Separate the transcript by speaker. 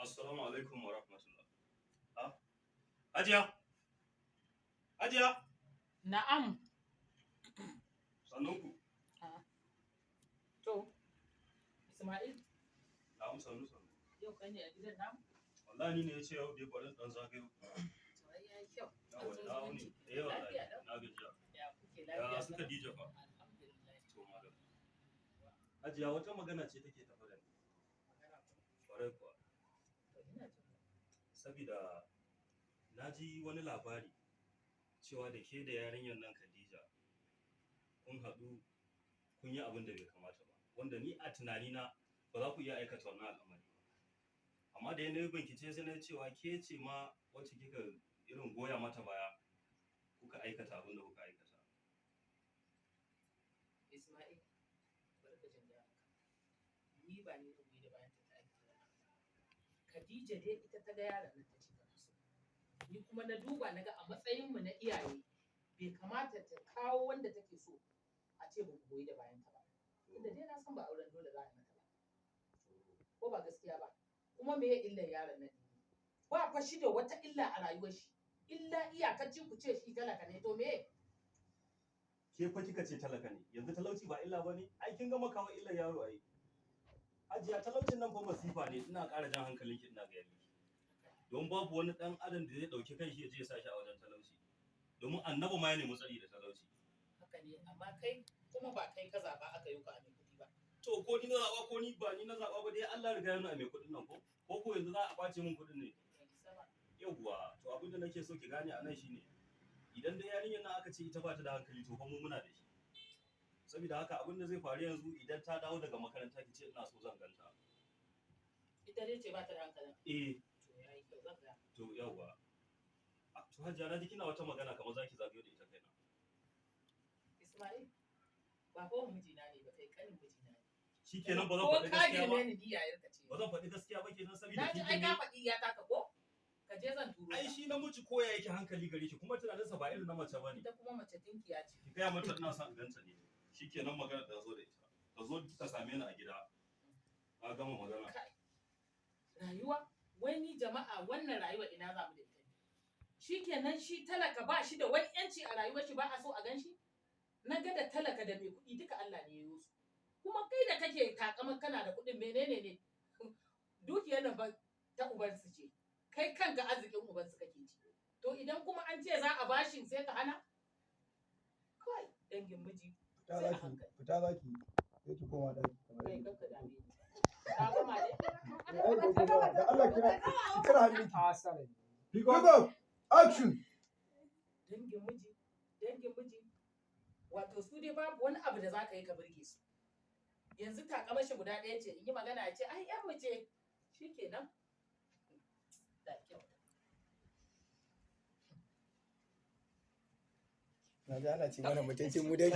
Speaker 1: Assalamu alaikum wa rahmatullah. Ah, Hajiya! Hajiya!
Speaker 2: Na'am.
Speaker 1: Sannunku.
Speaker 2: To, Ismail,
Speaker 1: Na'am, sannu sannu.
Speaker 2: yau kai ne a gidan namu?
Speaker 1: Wallahi ni ne ya ce yau dai bari in dan zagayo.
Speaker 2: To, ai yayi kyau.
Speaker 1: Yawwa,
Speaker 2: An zo
Speaker 1: na wuni.
Speaker 2: zumunci.
Speaker 1: Eh wallahi,
Speaker 2: Lafiya lau.
Speaker 1: na gajiya.
Speaker 2: Ya kuke, lafiya?
Speaker 1: Ya su
Speaker 2: Kalau?
Speaker 1: Khadija fa?
Speaker 2: Alhamdulillah.
Speaker 1: To madam. Hajiya, wata magana ce take tafe da ni.
Speaker 2: Magana kuma.
Speaker 1: Kwarai kuwa.
Speaker 2: To, ina jin ka.
Speaker 1: Sabida na ji wani labari cewa da ke da yarinyar nan Khadija kun haɗu kun yi abin da bai kamata ba. Wanda ni a tunanina ba za ku iya aikata wannan al'amari ba. Amma da na yi bincike sai na cewa ke ce ma wacce kika irin goya mata baya kuka aikata abin da kuka aikata.
Speaker 2: Ismail, bari ka jin gaya maka. Ni ba ni na goyi da bayan ta ta aikata wannan abu. Khadija dai ita ta ga yaron nan ta ce tana so. Ni kuma na duba na ga a matsayin mu na iyaye bai kamata ta kawo wanda take so a ce ba mu goyi da bayan ta ba. Tunda dai na san ba auren dole za a yi mata ba. Ko ba gaskiya ba? Kuma me ya illar yaron nan? Ba fa shi da wata illa a rayuwar shi. Illa iyakacin ku ce shi talaka ne, to me?
Speaker 1: Ke fa kika ce talaka ne, yanzu talauci ba illa ba ne? Ai kin gama kawo illar yaro ai. Hajiya, talaucin nan fa masifa ne, ina ƙara jan hankalinki, ina gaya miki. Don babu wani ɗan adam da zai ɗauki kanshi ya je ya sa shi a wajen talauci. Domin Annabi ma ya nemi tsari da talauci.
Speaker 2: Haka ne, amma kai kuma ba kai ka zaba aka yi ka a mai kuɗi ba.
Speaker 1: To, ko ni na zaɓa ko ni ba ni na zaɓa ba dai, Allah riga ya nuna mai kuɗin nan ko? Ko ko yanzu za a ƙwace min kuɗin ne?
Speaker 2: Bai isa ba.
Speaker 1: Yawwa, to abin da nake so ki gane a nan shine idan dai yarinyar nan aka ce ita ba ta da hankali, to fa mu muna da shi. Saboda haka abin da zai faru yanzu, idan ta dawo daga makaranta ki ce ina so zan ganta.
Speaker 2: Ita dai ce ba ta da hankalin?
Speaker 1: Eh.
Speaker 2: To, yayi kyau, zan gaya.
Speaker 1: To yawwa. Ah, to Hajiya, na ji kina wata magana kamar zaki zagayo da ita kaina.
Speaker 2: Ismail, ba fa mijina ne ba kai, kanin mijina ne.
Speaker 1: Shikenan, ba zan
Speaker 2: Ko
Speaker 1: faɗi
Speaker 2: ka
Speaker 1: gaskiya ba.
Speaker 2: girme ni, ni yayarka ce.
Speaker 1: Ba zan faɗi gaskiya ba kenan saboda
Speaker 2: Na ji
Speaker 1: kin
Speaker 2: ai ka
Speaker 1: girme.
Speaker 2: faɗi ya taka ko? Ka je, zan turo
Speaker 1: Ai
Speaker 2: ka.
Speaker 1: shi namiji koya yake hankali gare shi, kuma tunaninsa ba irin na mace bane.
Speaker 2: Ita kuma mace tinkiya ce.
Speaker 1: Ki gaya mata ina son in ganta ne. Shikenan, magana da zo da ita. Ta zo ta same ni a gida. Na gama magana.
Speaker 2: Kai. Rayuwa, wai ni jama'a wannan rayuwa ina za mu da ita ne? Shikenan, shi talaka ba shi da wani yanci a rayuwar shi, ba a so a gan shi? Na ga da talaka da mai kuɗi duka Allah ne ya yi su. Kuma kai da kake takamar kana da kuɗin, menene ne? Dukiyar nan ba ta ubansu ce. Kai kanka arzikin ubansu kake ci. To, idan kuma an ce za a bashin sai ka hana? Kai, dangin miji
Speaker 3: Fita
Speaker 2: sai a
Speaker 3: zaki,
Speaker 2: hankali.
Speaker 3: fita zaki, sai ki koma ɗaki kamar
Speaker 2: Kai
Speaker 3: yadda.
Speaker 2: kanka dame ni. Ka gama ne?
Speaker 3: Eh, ai ko gama. Da Allah kira, ki kira hannunki.
Speaker 4: A sare.
Speaker 3: Pick up! Action!
Speaker 2: Dangin miji, dangin miji. Wato su dai babu wani abu da za ka yi ka burge su. Yanzu takamashi guda ɗaya ce in yi magana ya ce ai yan mu ce. Shikenan. Da kyau.
Speaker 3: Na ji ana ce mana mutuncin mu dai.